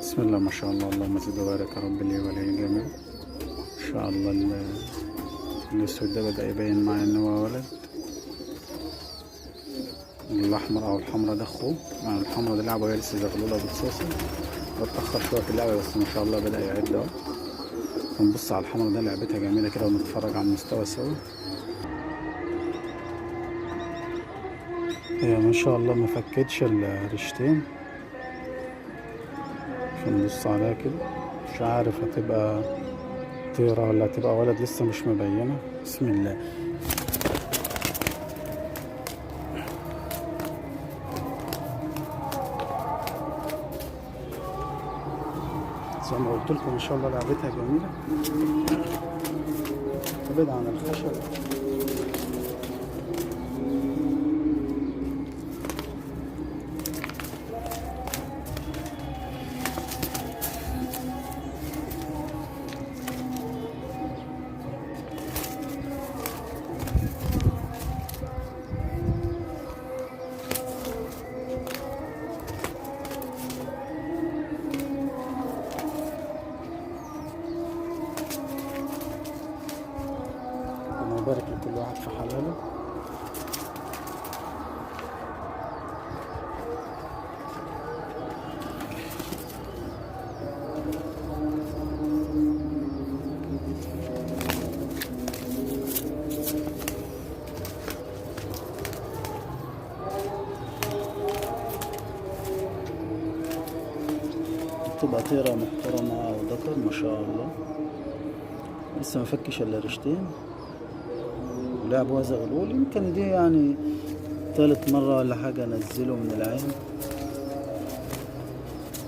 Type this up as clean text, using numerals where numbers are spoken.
بسم الله ما شاء الله، اللهم زد وبارك يا رب لي وللجميع. ان شاء الله الاسود ده بدأ يبين معايا ان هو ولد. الاحمر او الحمرا ده اخوه، يعني الحمرا ده لعبه وهي لسه زغلولة بتصاصة، بتأخر شوية في اللعبة بس ما شاء الله بدأ يعد اهو. هنبص على الحمرا ده لعبتها جميلة كده ونتفرج على المستوى سوا. هي ما شاء الله ما فكتش الريشتين، نبص عليها كده، مش عارف هتبقى طيرة ولا هتبقى ولد، لسه مش مبينة. بسم الله. زي ما قلت لكم ان شاء الله لعبتها جميلة، ابعد عن الخشب. ربنا يبارك لكل واحد في حلاله. تبقى طيرة محترمة أو ذكر ما شاء الله، لسه ما فكش إلا ريشتين ولعبوا زغلول. يمكن دي يعني تالت مرة ولا حاجة أنزله من العين.